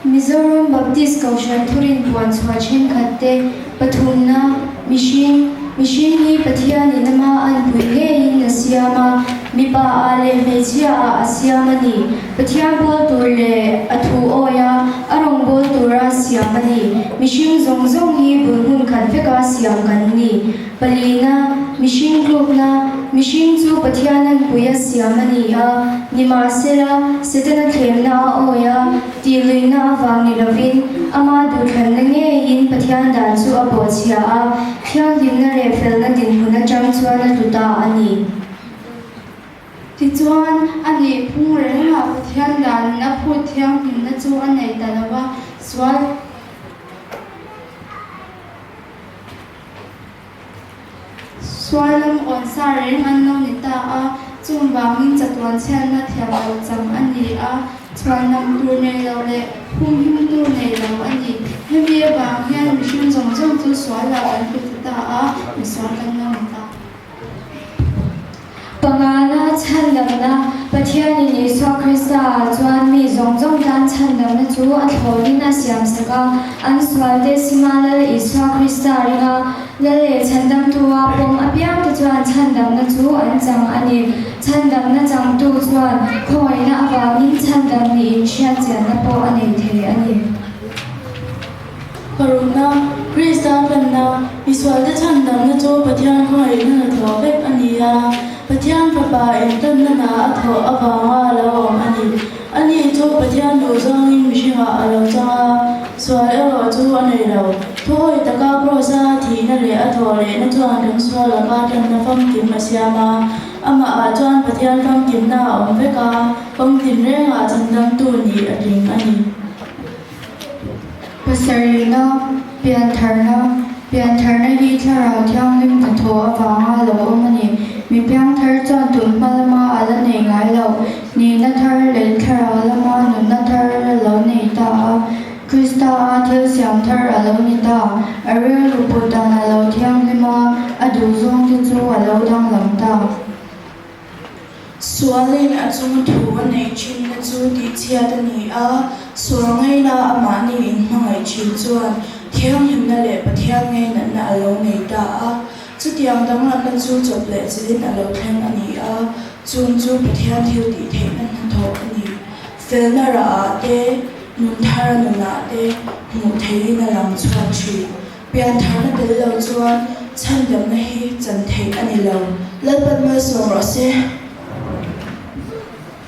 Mizoram Baptist Kohhran thurin puan chhuah thenkhat te pathumna, mihring, mihring hi Pathianin ama anpui ngeiin a siam a, mipa ah leh hmeichhia ah a siam a ni. Pathian bawl tur leh a thu awi a, a rawngbâwl tura siam a ni. Mihring zawng zawng hi bul hmun khat veka siam kan ni. Palina, mihring tlukna, Mihring chu Pathian anpuia siam a ni a, nimahsela, Setana thlemna a awi a, tihluihna avang ni lovin, ama duhthlanna ngeiin Pathian dan chu a bawhchhia a, thianghlimna leh felna dinhmun atang chuan a tlu ta a ni. Tichuan, a nih phung rengah Pathian danin a phut thianghlimna chu a nei ta lo va, sual sual lam awn sa reng an lo ni ta a, chung vangin chatuan chhiatna thiam lo chang a ni a, chhuan lam tur nei lo leh humhim tur nei lo a ni. Hemi avang hian mihring zawng zawng chu sualah kan tlu ta a, misual kan lo ni ta. Pangana chhandamna, Pathianin Isua Krista-ah chuan mi zawng zawng tan chhandamna chu a thlawhin a siamsak a, an sualte sima Lal Isua Krista ringa Lal leh chhandamtua pawm apiangte chuan chhandamna chu an chang a ni. Chhandamna changtu chuan khawngaihna avangin chhandam niin hriatchianna pawh a nei thei a ni. Parukna, Krista tlanna, misualte chhandamna chu Pathian khawngaihna hnathawh vek a ni a, Pathian Fapa intlanna hna a thawh avanga a lo awm a ni. Ani chu Pathian duh zawngin mihringah a lo chang a, sual erawh chu a nei lo. Thuawi taka Kraws-a thihna leh a thawh lehna chuan kan sual laka tlanna famkim a siam a, amahah chuan Pathian famkimna a awm vek a, kawng tinrengah chhandamtu nih a tling a ni. Pasarihna, Piantharna, Piantharna hi Thlarau Thianghlim hnathawh avanga lo awm a ni. Mi piangthar chuan tun hma lama a la nei ngai lo, nihna thar leh Thlarau lama nunna thar a lo nei ta a. Krista a thil siam thar a lo ni ta, a rilru put dan a lo thianghlim a, a duhzawngte chu a lo danglam ta. Sualin a chung thu a neih thinna chu tihchhiat a ni a, sual ngaina a mahni inhmangaih thin chuan thianghlimna leh Pathian ngainatna a lo nei ta a. Chutiang danglamna chu chawp leh chilhin a lo thleng a ni a, chung chu Pathian thil tih theihna hnathawh a ni. Felna rahah te, nun thara nunah te hmuh theihin a lang chhuak thin. Piantharna tel lo chuan chhandamna hi chan theih a ni lo. Lalpan malsawm rawh se.